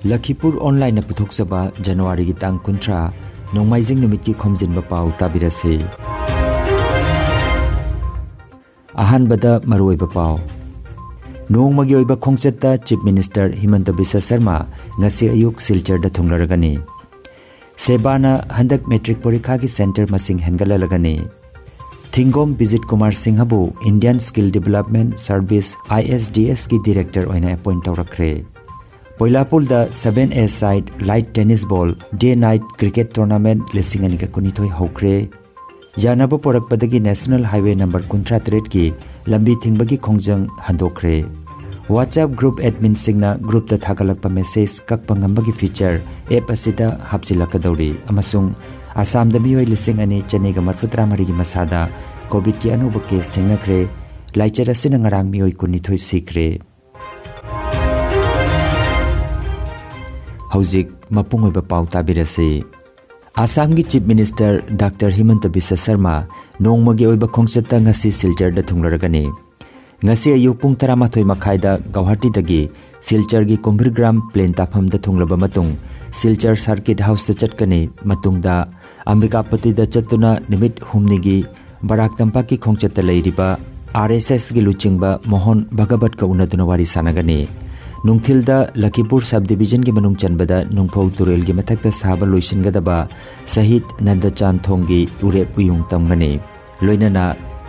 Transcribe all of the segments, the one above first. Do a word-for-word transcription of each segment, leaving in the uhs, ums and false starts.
ꯂꯈꯤꯄꯨꯔ ꯑꯣꯟꯂꯥꯏꯟꯅ ꯄꯨꯊꯣꯛꯆꯕ ꯖꯅꯋꯥꯔꯤꯒꯤ ꯇꯥꯡ ꯀꯨꯟꯊ꯭ꯔꯥ, ꯅꯣꯡꯃꯥꯏꯖꯤꯡ ꯅꯨꯃꯤꯠꯀꯤ ꯈꯣꯝꯖꯤꯟꯕ ꯄꯥꯎ ꯇꯥꯕꯤꯔꯁꯤ꯫ ꯑꯍꯥꯟꯕꯗ ꯃꯔꯨꯑꯣꯏꯕ ꯄꯥꯎ꯫ ꯅꯣꯡꯃꯒꯤ ꯑꯣꯏꯕ ꯈꯣꯡꯆꯠꯇ Chief Minister ꯍꯤꯃꯟꯇ ꯕꯤꯁ꯭ꯋ ꯁꯔꯃ ꯉꯁꯤ ꯑꯌꯨꯛ ꯁꯤꯜꯆꯔꯗ ꯊꯨꯡꯂꯔꯒꯅꯤ꯫ ꯁꯦꯕꯥꯅ ꯍꯟꯗꯛ ꯃꯦꯇ꯭ꯔꯤꯛ ꯄꯣꯔꯤꯈꯥꯒꯤ ꯁꯦꯟꯇꯔ ꯃꯁꯤꯡ ꯍꯦꯟꯒꯠꯍꯜꯂꯒꯅꯤ꯫ ꯊꯤꯡꯒꯣꯝ ꯕꯤꯖꯤꯠ ꯀꯨꯃꯥꯔ ꯁꯤꯡꯍꯕꯨ Indian Skill Development Service, ISDS ꯀꯤ ꯗꯤꯔꯦꯛꯇꯔ ꯑꯣꯏꯅ ꯑꯦꯄꯣꯏꯟ ꯇꯧꯔꯛꯈ꯭ꯔꯦ꯫ ꯄꯣꯏꯂꯥꯄꯨꯜꯗ seven A side light tennis ball day night cricket tournament ꯂꯤꯁꯤꯡ ꯑꯅꯤꯒ ꯀꯨꯟꯅꯤꯊꯣꯏ ꯍꯧꯈ꯭ꯔꯦ꯫ ꯌꯥꯅꯕ ꯄꯣꯔꯛꯄꯗꯒꯤ National Highway number ꯀꯨꯟꯊ꯭ꯔꯥ ꯇꯔꯦꯠꯀꯤ ꯂꯝꯕꯤ ꯊꯤꯡꯕꯒꯤ ꯈꯣꯡꯖꯪ ꯍꯟꯗꯣꯛꯈ꯭ꯔꯦ꯫ WhatsApp group adminꯁꯤꯡꯅ groupꯇ ꯊꯥꯒꯠꯂꯛꯄ message ꯀꯛꯄ ꯉꯝꯕꯒꯤ feature app ꯑꯁꯤꯗ ꯍꯥꯞꯆꯤꯜꯂꯛꯀꯗꯧꯔꯤ ꯑꯃꯁꯨꯡ ꯑꯁꯥꯝꯗ ꯃꯤꯑꯣꯏ ꯂꯤꯁꯤꯡ ꯑꯅꯤ ꯆꯅꯤꯒ ꯃꯔꯐꯨ ꯇꯔꯥ ꯃꯔꯤꯒꯤ ꯃꯁꯥꯗ COVIDꯀꯤ ꯑꯅꯧꯕ case ꯊꯦꯡꯅꯈ꯭ꯔꯦ꯫ ꯂꯥꯏꯆꯠ ꯑꯁꯤꯅ ꯉꯔꯥꯡ ꯃꯤꯑꯣꯏ ꯀꯨꯟꯅꯤꯊꯣꯏ ꯁꯤꯈ꯭ꯔꯦ꯫ ꯍꯧꯖꯤꯛ ꯃꯄꯨꯡ ꯑꯣꯏꯕ ꯄꯥꯎ ꯇꯥꯕꯤꯔꯁꯤ꯫ ꯑꯁꯥꯝꯒꯤ Chief Minister Doctor ꯍꯤꯃꯟꯇ Visva Sharma ꯅꯣꯡꯃꯒꯤ ꯑꯣꯏꯕ ꯈꯣꯡꯆꯠꯇ ꯉꯁꯤ ꯁꯤꯜꯆꯔꯗ ꯊꯨꯡꯂꯔꯒꯅꯤ꯫ ꯉꯁꯤ ꯑꯌꯨꯛ ꯄꯨꯡ ꯇꯔꯥꯃꯥꯊꯣꯏ ꯃꯈꯥꯏꯗ ꯒꯧꯍꯥꯇꯤꯗꯒꯤ ꯁꯤꯜꯆꯔꯒꯤ ꯀꯨꯝꯚꯤꯔꯒ꯭ꯔꯥꯝ plane ꯇꯥꯐꯝꯗ ꯊꯨꯡꯂꯕ ꯃꯇꯨꯡ ꯁꯤꯜꯆꯔ circuit houseꯇ ꯆꯠꯀꯅꯤ꯫ ꯃꯇꯨꯡꯗ ꯑꯝꯕꯤꯀꯥꯄꯇꯤꯗ ꯆꯠꯇꯨꯅ ꯅꯨꯃꯤꯠ ꯍꯨꯝꯅꯤꯒꯤ ꯕꯔꯥꯛ ꯇꯝꯄꯥꯛꯀꯤ ꯈꯣꯡꯆꯠꯇ ꯂꯩꯔꯤꯕ RSSꯒꯤ ꯂꯨꯆꯤꯡꯕ ꯃꯣꯍꯟ ꯚꯒꯕꯠꯀ ꯎꯅꯗꯨꯅ ꯋꯥꯔꯤ ꯁꯥꯟꯅꯒꯅꯤ꯫ ꯅꯨꯡꯊꯤꯜꯗ ꯂꯈꯤꯄꯨꯔ subdivisionꯒꯤ ꯃꯅꯨꯡ ꯆꯟꯕꯗ ꯅꯨꯡꯐꯧ ꯇꯨꯔꯦꯜꯒꯤ ꯃꯊꯛꯇ ꯁꯥꯕ ꯂꯣꯏꯁꯤꯟꯒꯗꯕ ꯁꯍꯤꯗ ꯅꯟꯗꯆꯥꯟ ꯊꯣꯡꯒꯤ ꯎꯔꯦꯞ ꯎꯌꯨꯡ ꯇꯝꯒꯅꯤ꯫ ꯂꯣꯏꯅꯅ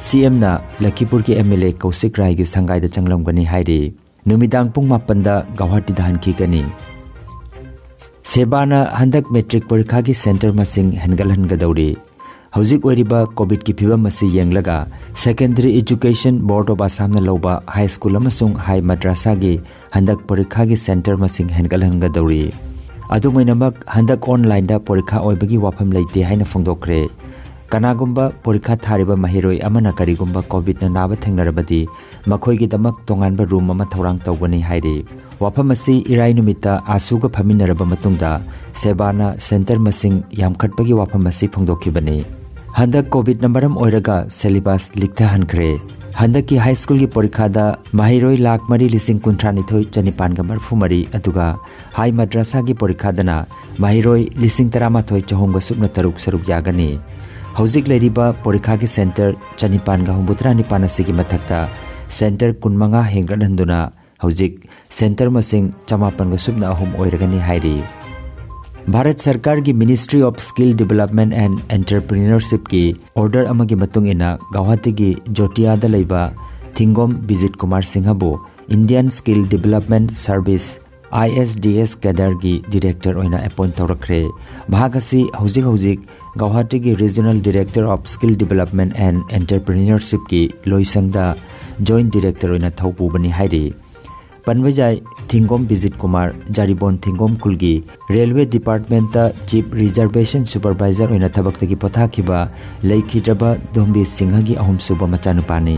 CMꯅ ꯂꯈꯤꯄꯨꯔꯒꯤ MLA ꯀꯧꯁꯤꯛ ꯔꯥꯏꯒꯤ ꯁꯪꯒꯥꯏꯗ ꯆꯪꯂꯝꯒꯅꯤ ꯍꯥꯏꯔꯤ꯫ ꯅꯨꯃꯤꯗꯥꯡ ꯄꯨꯡ ꯃꯥꯄꯟꯗ ꯒꯧꯍꯥꯇꯤꯗ ꯍꯟꯈꯤꯒꯅꯤ꯫ ꯁꯦꯕꯥꯅ ꯍꯟꯗꯛ ꯃꯦꯇ꯭ꯔꯤꯛ ꯄꯔꯤꯈꯥꯒꯤ ꯁꯦꯟꯇꯔ ꯃꯁꯤꯡ ꯍꯦꯟꯒꯠꯍꯟꯒꯗꯧꯔꯤ꯫ ꯍꯧꯖꯤꯛ ꯑꯣꯏꯔꯤꯕ COVIDꯀꯤ ꯐꯤꯕꯝ ꯑꯁꯤ ꯌꯦꯡꯂꯒ Secondary Education Board of Assamꯅ ꯂꯧꯕ ꯍꯥꯏ ꯁ꯭ꯀꯨꯜ ꯑꯃꯁꯨꯡ ꯍꯥꯏ ꯃꯗ꯭ꯔꯁꯥꯒꯤ ꯍꯟꯗꯛ ꯄꯔꯤꯈꯥꯒꯤ ꯁꯦꯟꯇꯔ ꯃꯁꯤꯡ ꯍꯦꯟꯒꯠꯍꯟꯒꯗꯧꯔꯤ꯫ ꯑꯗꯨꯝ ꯑꯣꯏꯅꯃꯛ, ꯍꯟꯗꯛ ꯑꯣꯟꯂꯥꯏꯟꯗ ꯄꯔꯤꯈꯥ ꯑꯣꯏꯕꯒꯤ ꯋꯥꯐꯝ ꯂꯩꯇꯦ ꯍꯥꯏꯅ ꯐꯣꯡꯗꯣꯛꯈ꯭ꯔꯦ꯫ ꯀꯅꯥꯒꯨꯝꯕ ꯄꯔꯤꯈꯥ ꯊꯥꯔꯤꯕ ꯃꯍꯩꯔꯣꯏ ꯑꯃꯅ ꯀꯔꯤꯒꯨꯝꯕ COVIDꯅ ꯅꯥꯕ ꯊꯦꯡꯅꯔꯕꯗꯤ, ꯃꯈꯣꯏꯒꯤꯗꯃꯛ ꯇꯣꯉꯥꯟꯕ room ꯑꯃ ꯊꯧꯔꯥꯡ ꯇꯧꯒꯅꯤ ꯍꯥꯏꯔꯤ꯫ ꯋꯥꯐꯝ ꯑꯁꯤ ꯏꯔꯥꯏ ꯅꯨꯃꯤꯠꯇ ASUꯒ ꯐꯝꯃꯤꯟꯅꯔꯕ ꯃꯇꯨꯡꯗ ꯁꯦꯕꯥꯅ ꯁꯦꯟꯇꯔ ꯃꯁꯤꯡ ꯌꯥꯝꯈꯠꯄꯒꯤ ꯋꯥꯐꯝ ꯑꯁꯤ ꯐꯣꯡꯗꯣꯛꯈꯤꯕꯅꯤ꯫ ꯍꯟꯗꯛ COVIDꯅ ꯃꯔꯝ ꯑꯣꯏꯔꯒ syllabus ꯂꯤꯛꯊꯍꯟꯈ꯭ꯔꯦ꯫ ꯍꯟꯗꯛꯀꯤ ꯍꯥꯏ ꯁ꯭ꯀꯨꯜꯒꯤ ꯄꯣꯔꯤꯈꯥꯗ ꯃꯍꯩꯔꯣꯏ ꯂꯥꯈ ꯃꯔꯤ ꯂꯤꯁꯤꯡ ꯀꯨꯟꯊ꯭ꯔꯥ ꯅꯤꯊꯣꯏ ꯆꯅꯤꯄꯥꯟꯒ ꯃꯔꯤꯐꯨ ꯃꯔꯤ, ꯑꯗꯨꯒ ꯍꯥꯏ ꯃꯗ꯭ꯔꯁꯥꯒꯤ ꯄꯣꯔꯤꯈꯥꯗꯅ ꯃꯍꯩꯔꯣꯏ ꯂꯤꯁꯤꯡ ꯇꯔꯥꯃꯥꯊꯣꯏ ꯆꯍꯨꯝꯒ ꯁꯨꯞꯅ ꯇꯔꯨꯛ ꯁꯔꯨꯛ ꯌꯥꯒꯅꯤ꯫ ꯍꯧꯖꯤꯛ ꯂꯩꯔꯤꯕ ꯄꯣꯔꯤꯈꯥꯒꯤ ꯁꯦꯟꯇꯔ ꯆꯅꯤꯄꯥꯟꯒ ꯍꯨꯝꯐꯨꯇꯔꯥ ꯅꯤꯄꯥꯟ ꯑꯁꯤꯒꯤ ꯃꯊꯛꯇ ꯁꯦꯟꯇꯔ ꯀꯨꯟꯃꯉꯥ ꯍꯦꯟꯒꯠꯍꯟꯗꯨꯅ ꯍꯧꯖꯤꯛ ꯁꯦꯟꯇꯔ ꯃꯁꯤꯡ ꯆꯃꯥꯄꯟꯒ ꯁꯨꯞꯅ ꯑꯍꯨꯝ ꯑꯣꯏꯔꯒꯅꯤ ꯍꯥꯏꯔꯤ꯫ ꯚꯥꯔꯠ ꯁꯔꯀꯥꯔꯒꯤ Ministry of Skill Development and Entrepreneurshipꯀꯤ order ꯑꯃꯒꯤ ꯃꯇꯨꯡ ꯏꯟꯅ ꯒꯧꯍꯥꯇꯤꯒꯤ ꯖꯣꯇꯤꯌꯥꯗ ꯂꯩꯕ ꯊꯤꯡꯒꯣꯝ ꯕꯤꯖꯤꯠ ꯀꯨꯃꯥꯔ ꯁꯤꯡꯍꯕꯨ Indian Skill Development Service, ISDS cadreꯒꯤ director ꯑꯣꯏꯅ appoint ꯇꯧꯔꯛꯈ꯭ꯔꯦ꯫ ꯃꯍꯥꯛ ꯑꯁꯤ ꯍꯧꯖꯤꯛ ꯍꯧꯖꯤꯛ ꯒꯧꯍꯥꯇꯤꯒꯤ Regional Director of Skill Development and Entrepreneurshipꯀꯤ ꯂꯣꯏꯁꯪꯗ joint director ꯑꯣꯏꯅ ꯊꯧ ꯄꯨꯕꯅꯤ ꯍꯥꯏꯔꯤ꯫ ꯄꯟꯕ ꯌꯥꯏ, ꯊꯤꯡꯒꯣꯝ ꯕꯤꯖꯤꯠ ꯀꯨꯃꯥꯔ ꯖꯥꯔꯤꯕꯣꯟ ꯊꯤꯡꯒꯣꯝ ꯈꯨꯜꯒꯤ railway departmentꯇ Chief Reservation Supervisor ꯑꯣꯏꯅ ꯊꯕꯛꯇꯒꯤ ꯄꯣꯊꯥꯈꯤꯕ ꯂꯩꯈꯤꯗ꯭ꯔꯕ ꯗꯣꯝꯕꯤ ꯁꯤꯡꯍꯒꯤ ꯑꯍꯨꯝꯁꯨꯕ ꯃꯆꯥꯅꯨꯄꯥꯅꯤ꯫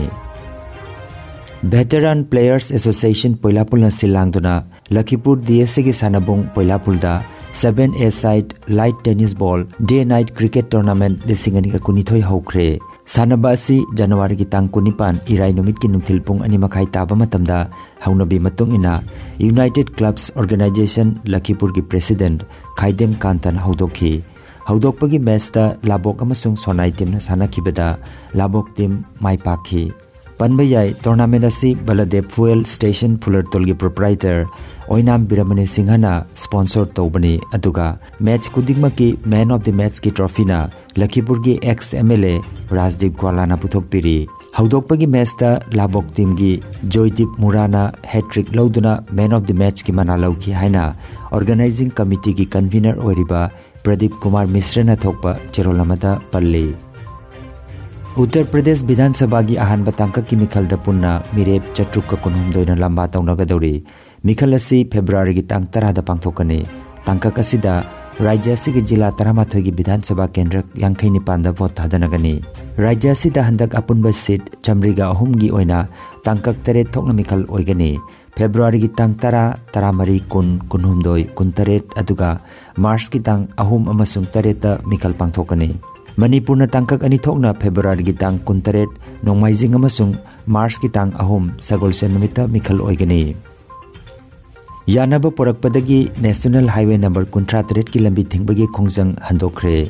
Veteran Players Association ꯄꯣꯏꯂꯥꯄꯨꯜꯅ ꯁꯤꯜ ꯂꯥꯡꯗꯨꯅ ꯂꯈꯤꯄꯨꯔ DSAꯒꯤ ꯁꯥꯟꯅꯕꯨꯡ ꯄꯣꯏꯂꯥꯄꯨꯜꯗ seven-a-side light tennis ball day night cricket tournament ꯂꯤꯁꯤꯡ ꯑꯅꯤꯒ ꯀꯨꯟꯅꯤꯊꯣꯏ ꯍꯧꯈ꯭ꯔꯦ꯫ ꯁꯥꯟꯅꯕ ꯑꯁꯤ ꯖꯅꯋꯥꯔꯤꯒꯤ ꯇꯥꯡ ꯀꯨꯟꯅꯤꯄꯥꯟ ꯏꯔꯥꯏ ꯅꯨꯃꯤꯠꯀꯤ ꯅꯨꯡꯊꯤꯜ ꯄꯨꯡ ꯑꯅꯤ ꯃꯈꯥꯏ ꯇꯥꯕ ꯃꯇꯝꯗ ꯍꯧꯅꯕꯤ ꯃꯇꯨꯡ ꯏꯟꯅ United Clubs Organisation ꯂꯈꯤꯄꯨꯔꯒꯤ president ꯈꯥꯏꯗꯦꯝ ꯀꯥꯟꯇꯅ ꯍꯧꯗꯣꯛꯈꯤ꯫ ꯍꯧꯗꯣꯛꯄꯒꯤ matchꯇ ꯂꯥꯕꯣꯛ ꯑꯃꯁꯨꯡ ꯁꯣꯅꯥꯏ teamꯅ ꯁꯥꯟꯅꯈꯤꯕꯗ ꯂꯥꯕꯣꯛ team ꯃꯥꯏ ꯄꯥꯛꯈꯤ꯫ ꯄꯟꯕ ꯌꯥꯏ, tournament ꯑꯁꯤ ꯕꯂꯗꯦꯕ Fuel Station ꯐꯨꯂꯔꯇꯣꯜꯒꯤ proprietor ꯑꯣꯏꯅꯥꯝ ꯕꯤꯔꯃꯅꯤ ꯁꯤꯡꯍꯅ sponsor ꯇꯧꯕꯅꯤ, ꯑꯗꯨꯒ match ꯈꯨꯗꯤꯡꯃꯛꯀꯤ man of the matchꯀꯤ trophyꯅ ꯂꯈꯤꯄꯨꯔꯒꯤ ex MLA ꯔꯥꯖꯗꯤꯞ ꯒ꯭ꯋꯥꯂꯥꯅ ꯄꯨꯊꯣꯛꯄꯤꯔꯤ꯫ ꯍꯧꯗꯣꯛꯄꯒꯤ matchꯇ ꯂꯥꯕꯣꯛ teamꯒꯤ ꯖꯣꯏꯗꯤꯞ ꯃꯨꯔꯥꯅ hat-trick ꯂꯧꯗꯨꯅ man of the matchꯀꯤ ꯃꯅꯥ ꯂꯧꯈꯤ ꯍꯥꯏꯅ organising committeeꯒꯤ convener ꯑꯣꯏꯔꯤꯕ ꯄ꯭ꯔꯗꯤꯞ ꯀꯨꯃꯥꯔ ꯃꯤꯁ꯭ꯔꯅ ꯊꯣꯛꯄ ꯆꯦꯔꯣꯜ ꯑꯃꯗ ꯄꯜꯂꯤ꯫ ꯎꯠꯇꯔ ꯄ꯭ꯔꯗꯦꯁ ꯕꯤꯙꯥꯟ ꯁꯚꯥꯒꯤ ꯑꯍꯥꯟꯕ ꯇꯥꯡꯀꯛꯀꯤ ꯃꯤꯈꯜꯗ ꯄꯨꯟꯅ ꯃꯤꯔꯦꯞ ꯆꯥꯇ꯭ꯔꯨꯛꯀ ꯀꯨꯟꯍꯨꯝꯗꯣꯏꯅ ꯂꯝꯕꯥ ꯇꯧꯅꯒꯗꯧꯔꯤ꯫ ꯃꯤꯈꯜ ꯑꯁꯤ ꯐꯦꯕ꯭ꯔꯨꯋꯥꯔꯤꯒꯤ ꯇꯥꯡ ꯇꯔꯥꯗ ꯄꯥꯡꯊꯣꯛꯀꯅꯤ꯫ ꯇꯥꯡꯀꯛ ꯑꯁꯤꯗ ꯔꯥꯖ꯭ꯌ ꯑꯁꯤꯒꯤ ꯖꯤꯂꯥ ꯇꯔꯥꯃꯥꯊꯣꯏꯒꯤ ꯕꯤꯙꯥꯟ ꯁꯚꯥ ꯀꯦꯟꯗ꯭ꯔ ꯌꯥꯡꯈꯩ ꯅꯤꯄꯥꯟꯗ vote ꯊꯥꯗꯅꯒꯅꯤ꯫ ꯔꯥꯖ꯭ꯌ ꯑꯁꯤꯗ ꯍꯟꯗꯛ ꯑꯄꯨꯟꯕ seat ꯆꯥꯃꯔꯤꯒ ꯑꯍꯨꯝꯒꯤ ꯑꯣꯏꯅ ꯇꯥꯡꯀꯛ ꯇꯔꯦꯠ ꯊꯣꯛꯅ ꯃꯤꯈꯜ ꯑꯣꯏꯒꯅꯤ꯫ ꯐꯦꯕ꯭ꯔꯨꯋꯥꯔꯤꯒꯤ ꯇꯥꯡ ꯇꯔꯥ, ꯇꯔꯥꯃꯔꯤ, ꯀꯨꯟ, ꯀꯨꯟꯍꯨꯝꯗꯣꯏ, ꯀꯨꯟꯇꯔꯦꯠ, ꯑꯗꯨꯒ ꯃꯥꯔꯆꯀꯤ ꯇꯥꯡ ꯑꯍꯨꯝ ꯑꯃꯁꯨꯡ ꯇꯔꯦꯠꯇ ꯃꯤꯈꯜ ꯄꯥꯡꯊꯣꯛꯀꯅꯤ꯫ ꯃꯅꯤꯄꯨꯔꯅ ꯇꯥꯡꯀꯛ ꯑꯅꯤ ꯊꯣꯛꯅ ꯐꯦꯕ꯭ꯔꯨꯋꯥꯔꯤꯒꯤ ꯇꯥꯡ ꯀꯨꯟꯇꯔꯦꯠ, ꯅꯣꯡꯃꯥꯏꯖꯤꯡ ꯑꯃꯁꯨꯡ ꯃꯥꯔꯆꯀꯤ ꯇꯥꯡ ꯑꯍꯨꯝ, ꯁꯒꯣꯜꯁꯦꯟ ꯅꯨꯃꯤꯠꯇ ꯃꯤꯈꯜ ꯑꯣꯏꯒꯅꯤ꯫ ꯌꯥꯅꯕ ꯄꯨꯔꯛꯄꯗꯒꯤ National Highway number ꯀꯨꯟꯊ꯭ꯔꯥ ꯇꯔꯦꯠꯀꯤ ꯂꯝꯕꯤ ꯊꯤꯡꯕꯒꯤ ꯈꯣꯡꯖꯪ ꯍꯟꯗꯣꯛꯈ꯭ꯔꯦ꯫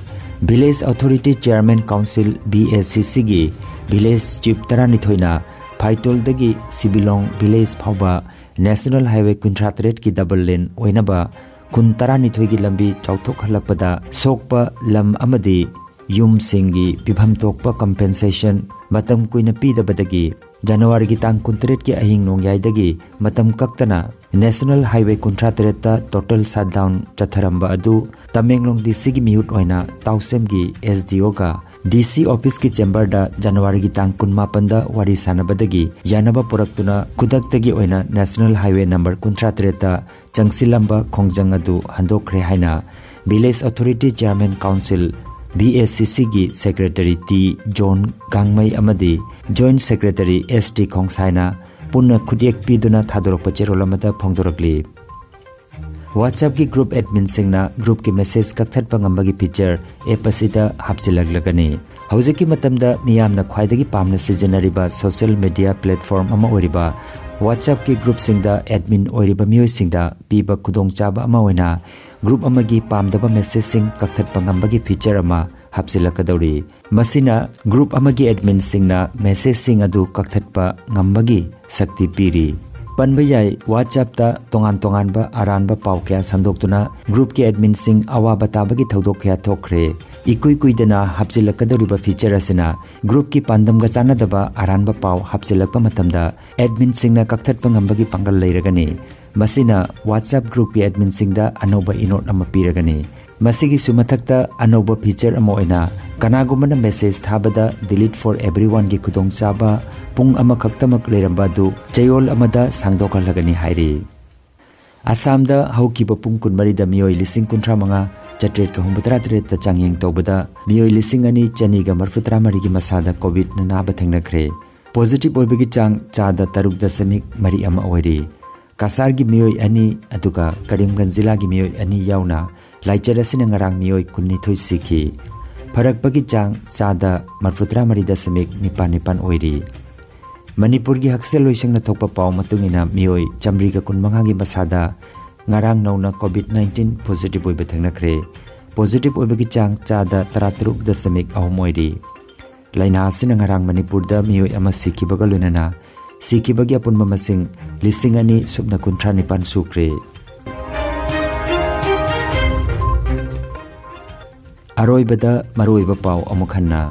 Village Authority Chairman Council, V A C C ꯒꯤ village chief ꯇꯔꯥꯅꯤꯊꯣꯏꯅ ꯐꯥꯏꯇꯣꯜꯗꯒꯤ ꯁꯤꯕꯤꯂꯣꯡ village ꯐꯥꯎꯕ National Highway ꯀꯨꯟꯊ꯭ꯔꯥ ꯇꯔꯦꯠꯀꯤ double lane ꯑꯣꯏꯅꯕ ꯈꯨꯟ ꯇꯔꯥꯅꯤꯊꯣꯏꯒꯤ ꯂꯝꯕꯤ ꯆꯥꯎꯊꯣꯛꯍꯜꯂꯛꯄꯗ ꯁꯣꯛꯄ ꯂꯝ ꯑꯃꯗꯤ ꯌꯨꯝꯁꯤꯡꯒꯤ ꯄꯤꯐꯝ ꯊꯣꯛꯄ compensation ꯃꯇꯝ ꯀꯨꯏꯅ ꯄꯤꯗꯕꯗꯒꯤ ꯖꯅꯋꯥꯔꯤꯒꯤ ꯇꯥꯡ ꯀꯨꯟꯇꯔꯦꯠꯀꯤ ꯑꯍꯤꯡ ꯅꯣꯡꯌꯥꯏꯗꯒꯤ ꯃꯇꯝ ꯀꯛꯇꯅ National Highway ꯀꯨꯟꯊ꯭ꯔꯥ ꯇꯔꯦꯠꯇ total shutdown ꯆꯠꯊꯔꯝꯕ ꯑꯗꯨ ꯇꯃꯦꯡꯂꯣꯡ D C ꯒꯤ ꯃꯤꯍꯨꯠ ꯑꯣꯏꯅ ꯇꯥꯎꯁꯦꯝꯒꯤ S D O ꯒ D C office ꯀꯤ chamber ꯗ ꯖꯅꯋꯥꯔꯤꯒꯤ ꯇꯥꯡ ꯀꯨꯟꯃꯥꯄꯟꯗ ꯋꯥꯔꯤ ꯁꯥꯟꯅꯕꯗꯒꯤ ꯌꯥꯅꯕ ꯄꯨꯔꯛꯇꯨꯅ ꯈꯨꯗꯛꯇꯒꯤ ꯑꯣꯏꯅ National Highway number ꯀꯨꯟꯊ꯭ꯔꯥ ꯇꯔꯦꯠꯇ ꯆꯪꯁꯤꯜꯂꯝꯕ ꯈꯣꯡꯖꯪ ꯑꯗꯨ ꯍꯟꯗꯣꯛꯈ꯭ꯔꯦ ꯍꯥꯏꯅ Village Authority Chairman Council, V A C C ꯒꯤ Secretary T ꯖꯣꯟ ꯒꯥꯡꯃꯩ ꯑꯃꯗꯤ Joint Secretary S T ꯈꯣꯡꯁꯥꯏꯅ ꯄꯨꯟꯅ ꯈꯨꯠꯌꯦꯛ ꯄꯤꯗꯨꯅ ꯊꯥꯗꯣꯔꯛꯄ ꯆꯦꯔꯣꯜ ꯑꯃꯗ ꯐꯣꯡꯗꯣꯔꯛꯂꯤ꯫ WhatsApp ꯀꯤ group admin ꯁꯤꯡꯅ group ꯀꯤ message ꯀꯛꯊꯠꯄ ꯉꯝꯕꯒꯤ feature app ꯑꯁꯤꯗ ꯍꯥꯞꯆꯤꯜꯂꯛꯂꯒꯅꯤ꯫ ꯍꯧꯖꯤꯛꯀꯤ ꯃꯇꯝꯗ ꯃꯤꯌꯥꯝꯅ ꯈ꯭ꯋꯥꯏꯗꯒꯤ ꯄꯥꯝꯅ ꯁꯤꯖꯤꯟꯅꯔꯤꯕ social media platform ꯑꯃ ꯑꯣꯏꯔꯤꯕ WhatsApp ꯀꯤ group ꯁꯤꯡꯗ admin ꯑꯣꯏꯔꯤꯕ ꯃꯤꯑꯣꯏꯁꯤꯡꯗ ꯄꯤꯕ ꯈꯨꯗꯣꯡꯆꯥꯕ ꯑꯃ ꯑꯣꯏꯅ group ꯑꯃꯒꯤ ꯄꯥꯝꯗꯕ message ꯁꯤꯡ ꯀꯛꯊꯠꯄ ꯉꯝꯕꯒꯤ feature ꯑꯃ ꯍꯥꯞꯆꯤꯜꯂꯛꯀꯗꯧꯔꯤ꯫ ꯃꯁꯤꯅ group ꯑꯃꯒꯤ admin ꯁꯤꯡꯅ message ꯁꯤꯡ ꯑꯗꯨ ꯀꯛꯊꯠꯄ ꯉꯝꯕꯒꯤ ꯁꯛꯇꯤ ꯄꯤꯔꯤ꯫ ꯄꯟꯕ ꯌꯥꯏ, WhatsApp ꯇ ꯇꯣꯉꯥꯟ ꯇꯣꯉꯥꯟꯕ ꯑꯔꯥꯟꯕ ꯄꯥꯎ ꯀꯌꯥ ꯁꯟꯗꯣꯛꯇꯨꯅ group ꯀꯤ admin ꯁꯤꯡ ꯑꯋꯥꯕ ꯇꯥꯕꯒꯤ ꯊꯧꯗꯣꯛ ꯀꯌꯥ ꯊꯣꯛꯈ꯭ꯔꯦ꯫ ꯏꯀꯨꯏ ꯀꯨꯏꯗꯅ ꯍꯥꯞꯆꯤꯜꯂꯛꯀꯗꯧꯔꯤꯕ feature ꯑꯁꯤꯅ group ꯀꯤ ꯄꯥꯟꯗꯝꯒ ꯆꯥꯟꯅꯗꯕ ꯑꯔꯥꯟꯕ ꯄꯥꯎ ꯍꯥꯞꯆꯤꯜꯂꯛꯄ ꯃꯇꯝꯗ admin ꯁꯤꯡꯅ ꯀꯛꯊꯠꯄ ꯉꯝꯕꯒꯤ ꯄꯥꯡꯒꯜ ꯂꯩꯔꯒꯅꯤ꯫ ꯃꯁꯤꯅ WhatsApp group ꯀꯤ admin ꯁꯤꯡꯗ ꯑꯅꯧꯕ ꯏꯅꯣꯠ ꯑꯃ ꯄꯤꯔꯒꯅꯤ꯫ ꯃꯁꯤꯒꯤꯁꯨ ꯃꯊꯛꯇ ꯑꯅꯧꯕ feature ꯑꯃ ꯑꯣꯏꯅ ꯀꯅꯥꯒꯨꯝꯕꯅ message ꯊꯥꯕꯗ delete for everyone ꯒꯤ ꯈꯨꯗꯣꯡꯆꯥꯕ ꯄꯨꯡ ꯑꯃꯈꯛꯇꯃꯛ ꯂꯩꯔꯝꯕ ꯑꯗꯨ ꯆꯌꯣꯜ ꯑꯃꯗ ꯁꯥꯡꯗꯣꯛꯍꯜꯂꯒꯅꯤ ꯍꯥꯏꯔꯤ꯫ ꯑꯁꯥꯝꯗ ꯍꯧꯈꯤꯕ ꯄꯨꯡ ꯀꯨꯟꯃꯔꯤꯗ ꯃꯤꯑꯣꯏ ꯂꯤꯁꯤꯡ ꯀꯨꯟꯊ꯭ꯔꯥ ꯃꯉꯥ ꯆꯥꯇ꯭ꯔꯦꯠꯀ ꯍꯨꯝꯐꯨꯇꯔꯥ ꯇꯔꯦꯠꯇ ꯆꯥꯡꯌꯦꯡ ꯇꯧꯕꯗ ꯃꯤꯑꯣꯏ ꯂꯤꯁꯤꯡ ꯑꯅꯤ ꯆꯅꯤꯒ ꯃꯔꯤꯐꯨꯇꯔꯥ ꯃꯔꯤꯒꯤ ꯃꯁꯥꯗ COVID ꯅ ꯅꯥꯕ ꯊꯦꯡꯅꯈ꯭ꯔꯦ꯫ Positive ꯑꯣꯏꯕꯒꯤ ꯆꯥꯡ ꯆꯥꯗ ꯇꯔꯨꯛ ꯗꯁꯃꯤꯛ ꯃꯔꯤ ꯑꯃ ꯑꯣꯏꯔꯤ꯫ ꯀꯁꯥꯔꯒꯤ ꯃꯤꯑꯣꯏ ꯑꯅꯤ ꯑꯗꯨꯒ ꯀꯔꯤꯝꯒꯟꯖ ꯖꯤꯂꯥꯒꯤ ꯃꯤꯑꯣꯏ ꯑꯅꯤ ꯌꯥꯎꯅ ꯂꯥꯏꯆꯠ ꯑꯁꯤꯅ ꯉꯔꯥꯡ ꯃꯤꯑꯣꯏ ꯀꯨꯟꯅꯤꯊꯣꯏ ꯁꯤꯈꯤ꯫ ꯐꯔꯛꯄꯒꯤ ꯆꯥꯡ ꯆꯥꯗ ꯃꯔꯤꯐꯨꯇꯔꯥ ꯃꯔꯤ ꯗꯁꯃꯤꯛ ꯅꯤꯄꯥꯟ ꯅꯤꯄꯥꯟ ꯑꯣꯏꯔꯤ꯫ ꯃꯅꯤꯄꯨꯔꯒꯤ ꯍꯛꯁꯦꯜ ꯂꯣꯏꯁꯪꯅ ꯊꯣꯛꯄ ꯄꯥꯎ ꯃꯇꯨꯡ ꯏꯟꯅ, ꯃꯤꯑꯣꯏ ꯆꯥꯃꯔꯤꯒ ꯀꯨꯟꯃꯉꯥꯒꯤ ꯃꯁꯥꯗ ꯉꯔꯥꯡ ꯅꯧꯅ COVID nineteen positive ꯑꯣꯏꯕ ꯊꯦꯡꯅꯈ꯭ꯔꯦ꯫ Positive ꯑꯣꯏꯕꯒꯤ ꯆꯥꯡ ꯆꯥꯗ ꯇꯔꯥꯇꯔꯨꯛ ꯗꯁꯃꯤꯛ ꯑꯍꯨꯝ ꯑꯣꯏꯔꯤ꯫ ꯂꯥꯏꯅꯥ ꯑꯁꯤꯅ ꯉꯔꯥꯡ ꯃꯅꯤꯄꯨꯔꯗ ꯃꯤꯑꯣꯏ ꯑꯃ ꯁꯤꯈꯤꯕꯒ ꯂꯣꯏꯅꯅ ꯁꯤꯈꯤꯕꯒꯤ ꯑꯄꯨꯟꯕ ꯃꯁꯤꯡ ꯂꯤꯁꯤꯡ ꯑꯅꯤ ꯁꯨꯞꯅ ꯀꯨꯟꯊ꯭ꯔꯥ ꯅꯤꯄꯥꯟ ꯁꯨꯈ꯭ꯔꯦ꯫ ꯑꯔꯣꯏꯕꯗ ꯃꯔꯨꯑꯣꯏꯕ ꯄꯥꯎ ꯑꯃꯨꯛ ꯍꯟꯅ꯫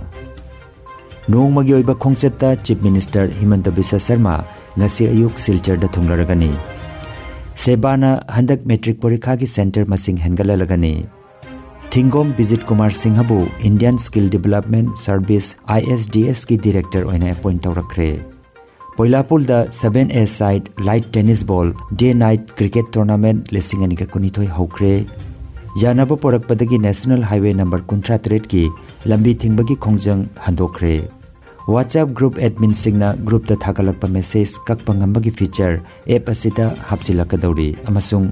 ꯅꯣꯡꯃꯒꯤ ꯑꯣꯏꯕ ꯈꯣꯡꯆꯠꯇ Chief Minister ꯍꯤꯃꯟꯇ ꯕꯤꯁ꯭ꯋ ꯁꯔꯃ ꯉꯁꯤ ꯑꯌꯨꯛ ꯁꯤꯜꯆꯔꯗ ꯊꯨꯡꯂꯔꯒꯅꯤ꯫ ꯁꯦꯕꯥꯅ ꯍꯟꯗꯛ ꯃꯦꯇ꯭ꯔꯤꯛ ꯄꯔꯤꯈꯥꯒꯤ ꯁꯦꯟꯇꯔ ꯃꯁꯤꯡ ꯍꯦꯟꯒꯠꯍꯜꯂꯒꯅꯤ꯫ ꯊꯤꯡꯒꯣꯝ ꯕꯤꯖꯤꯠ ꯀꯨꯃꯥꯔ ꯁꯤꯡꯍꯕꯨ Indian Skill Development Service, ISDS ꯀꯤ director ꯑꯣꯏꯅ appoint ꯇꯧꯔꯛꯈ꯭ꯔꯦ꯫ ꯄꯣꯏꯂꯥꯄꯨꯜꯗ seven a side light tennis ball day night cricket tournament ꯂꯤꯁꯤꯡ ꯑꯅꯤꯒ ꯀꯨꯟꯅꯤꯊꯣꯏ ꯍꯧꯈ꯭ꯔꯦ꯫ ꯌꯥꯅꯕ ꯄꯣꯔꯛꯄꯗꯒꯤ National Highway number ꯀꯨꯟꯊ꯭ꯔꯥ ꯇꯔꯦꯠꯀꯤ ꯂꯝꯕꯤ ꯊꯤꯡꯕꯒꯤ ꯈꯣꯡꯖꯪ ꯍꯟꯗꯣꯛꯈ꯭ꯔꯦ꯫ WhatsApp group adminꯁꯤꯡꯅ groupꯇ ꯊꯥꯒꯠꯂꯛꯄ message ꯀꯛꯄ ꯉꯝꯕꯒꯤ feature app ꯑꯁꯤꯗ ꯍꯥꯞꯆꯤꯜꯂꯛꯀꯗꯧꯔꯤ ꯑꯃꯁꯨꯡ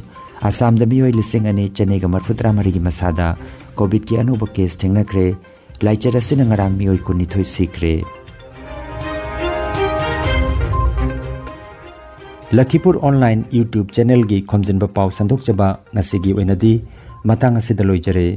ꯑꯁꯥꯝꯗ ꯃꯤꯑꯣꯏ ꯂꯤꯁꯤꯡ ꯑꯅꯤ ꯆꯅꯤꯒ ꯃꯔꯤꯐꯨꯇꯔꯥ ꯃꯔꯤꯒꯤ ꯃꯁꯥꯗ COVIDꯀꯤ ꯑꯅꯧꯕ case ꯊꯦꯡꯅꯈ꯭ꯔꯦ꯫ ꯂꯥꯏꯆꯠ ꯑꯁꯤꯅ ꯉꯔꯥꯡ ꯃꯤꯑꯣꯏ ꯀꯨꯟꯅꯤꯊꯣꯏ ꯁꯤꯈ꯭ꯔꯦ꯫ ꯂꯈꯤꯄꯨꯔ online YouTube channelꯒꯤ ꯈꯣꯝꯖꯤꯟꯕ ꯄꯥꯎ ꯁꯟꯗꯣꯛꯆꯕ ꯉꯁꯤꯒꯤ ꯑꯣꯏꯅꯗꯤ ꯃꯇꯥꯡ ꯑꯁꯤꯗ ꯂꯣꯏꯖꯔꯦ꯫